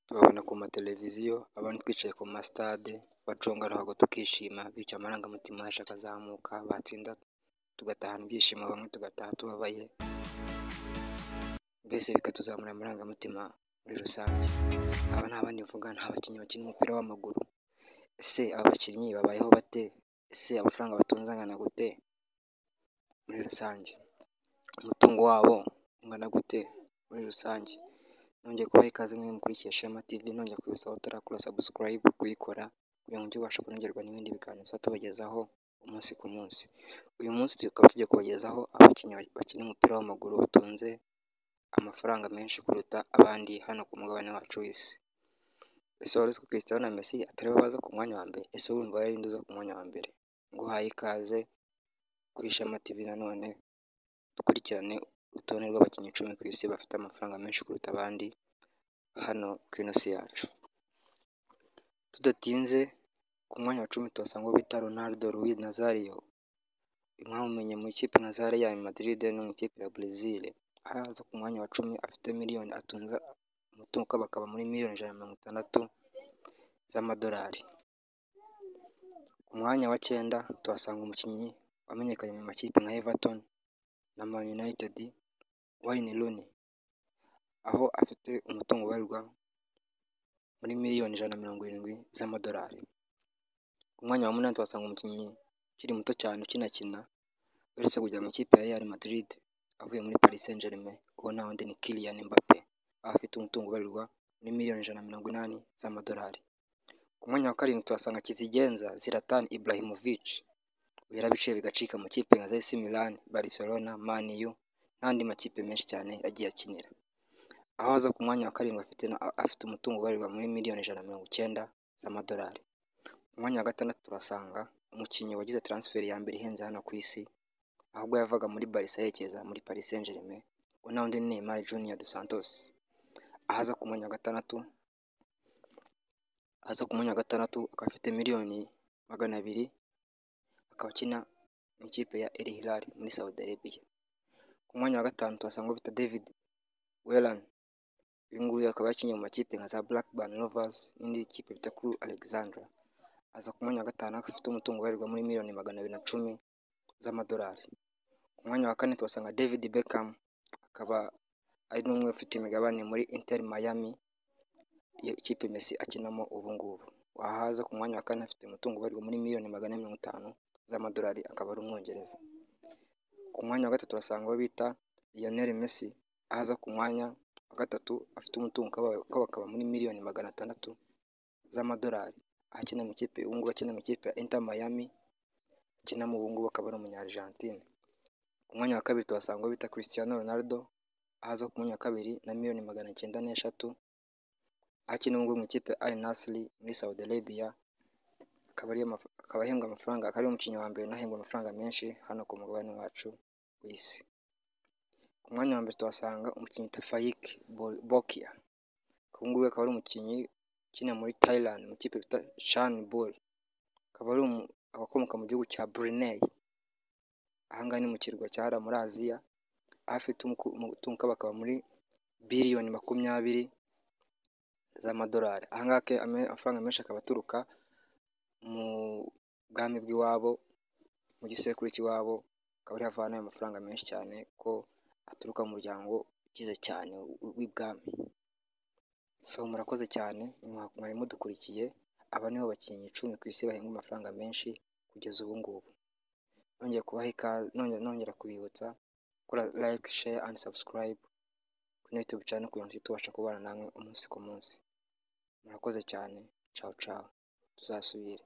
Tubabona ku mateleviziyo, abandi twicaye ku masitade baconga ruhago tukishima, bityo amarangamutima yacu akazamuka, batsinda tugatahana ibyishimo, bamwe tugataha tubabaye, mbese bikatuzamura amarangamutima muri rusange. Aba ni abandi mvuga, ni abakinnyi bakina umupira w'amaguru. Ese aba bakinnyi babayeho bate? Ese amafaranga batunze angana gute muri rusange? Umutungo wabo ungana gute muri rusange? Nongeye kubaha ikaze mwe mukurikiye Shema TV, nongeye kubisaba utarakora subscribe kuyikora kugira ngo ujye ubasha kunogerwa n'ibindi biganiro tuzajya tubagezaho umunsi ku munsi. Uyu munsi tukaba tugiye kubagezaho abakinnyi bakina umupira w'amaguru batunze amafaranga menshi kuruta abandi hano ku mugabane wacu w'isi. Ese wari uzi ko Cristiano na Messi atari bo baza ku mwanya wa mbere? Ese urumva ari nde uza ku mwanya wa mbere? Nguhaye ikaze kuri Shema TV, nanone dukurikirane urutonde rw'abakinnyi 10 ku isi bafite amafaranga menshi kuruta abandi hano ku ino si yacu. Tudatinze, ku mwanya wa 10 tuhasanga uwo bita Ronaldo Luis Nazario. Mwamumenye mu ikipe nka za Real Madrid no mu ikipe ya Brazil. Aho aza ku mwanya wa 10 afite miliyoni, atunze umutungo ukabakaba muri miliyoni 160 z'amadolari. Ku mwanya wa 9 tuhasanga umukinnyi wamenyekanye mu makipe nka Everton na Man United, Wayne Rooney, aho afite umutungo ubarirwa muri miliyoni 170 z'amadolari. Ku mwanya wa 8 tuhasanga umukinnyi ukiri muto cyane ukinakina, uherutse kujya mu ikipe ya Real Madrid avuye muri Paris Saint Germain, uwo nta wundi ni Kylian Mbappe, aho afite umutungo ubarirwa muri miliyoni 180 z'amadolari. Ku mwanya wa 7 tuhasanga kizigenza Zlatan Ibrahimovic, uyu yarabiciye bigacika mu kipe nka AC Milan, Barcelona, Man U n'andi makipe menshi cyane yagiye akinira. Aho aza ku mwanya wa 7 afite umutungo ubarirwa muri miliyoni 190 z'amadolari. Ku mwanya wa 6 turasanga umukinnyi wagize transfer ya mbere ihenze hano ku isi, ahubwo yavaga muri Barca yerekeza muri Paris Saint Germain, uwo nta wundi ni Neymar Junior dos Santos. Aho aza ku mwanya wa gatandatu, aza ku mwanya wa gatandatu akaba afite miliyoni 200, akaba akina mu ikipe ya Al Hilal muri Saudi Arabia. Ku mwanya wa 5 tuhasanga uwo bita David Whelan, uyu nguyu akaba yakinnye mu makipe nka za Blackburn Rovers n'indi kipe bita Crewe Alexandra. Aza ku mwanya wa 5 afite umutungo ubarirwa muri miliyoni 210 z'amadolari. Ku mwanya wa 4 tuhasanga David Beckham, akaba ari n'umwe ufite imigabane muri Inter Miami, iyo ikipe Messi akinamo ubu ngubu. Wahaza ku mwanya wa 4 afite umutungo ubarirwa muri miliyoni 450 z'amadolari, akaba ari umwongereza. Ku mwanya wa 3 tuhasanga uwo bita Lionel Messi, ahaza ku mwanya wa 3 afite umutungo ukabakaba muri miliyoni 600 z'amadolari, aho akina mu ikipe ubu ngubu, akina mu ikipe ya Inter Miami akinamo ubu ngubu, akaba ari umunya Argentine. Ku mwanya wa 2 tuhasanga uwo bita Cristiano Ronaldo, ahaza ku mwanya wa 2 na miliyoni 903, aho akina ubu ngubu mu ikipe ya Al Nassr muri Saudi Arabia, akaba ahembwa amafaranga, akaba ari umukinnyi wa mbere unahembwa amafaranga menshi hano ku mugabane wacu w'isi. Ku mwanya wa 1 tuhasanga umukinnyi bita Faiq Bolkiah, uyu nguyu akaba ari umukinnyi ukina muri Thailand mu ikipe bita Chonburi, akaba ari akomoka mu gihugu cya Brunei, aha ngaha ni mu kirwa cya hariya muri Aziya, aho afite umutungo ukabakaba muri biliyoni 20 z'amadolari. Aha ngaha amafaranga menshi akaba aturuka mu bwami bw'iwabo, mu gisekuru cy'iwabo, akaba ariho avana ayo mafaranga menshi cyane ko aturuka mu muryango ukize cyane w'ibwami. So murakoze cyane mwari mudukurikiye, aba nibo bakinnyi 10 ku isi bahembwa amafaranga menshi kugeza ubu ngubu. Nongeye kubaha ikaze, nongera kubibutsa gukora like, share and subscribe kuri YouTube channel kugira ngo tujye tubasha kubana namwe umunsi ku munsi. Murakoze cyane, ciao ciao, tuzasubira.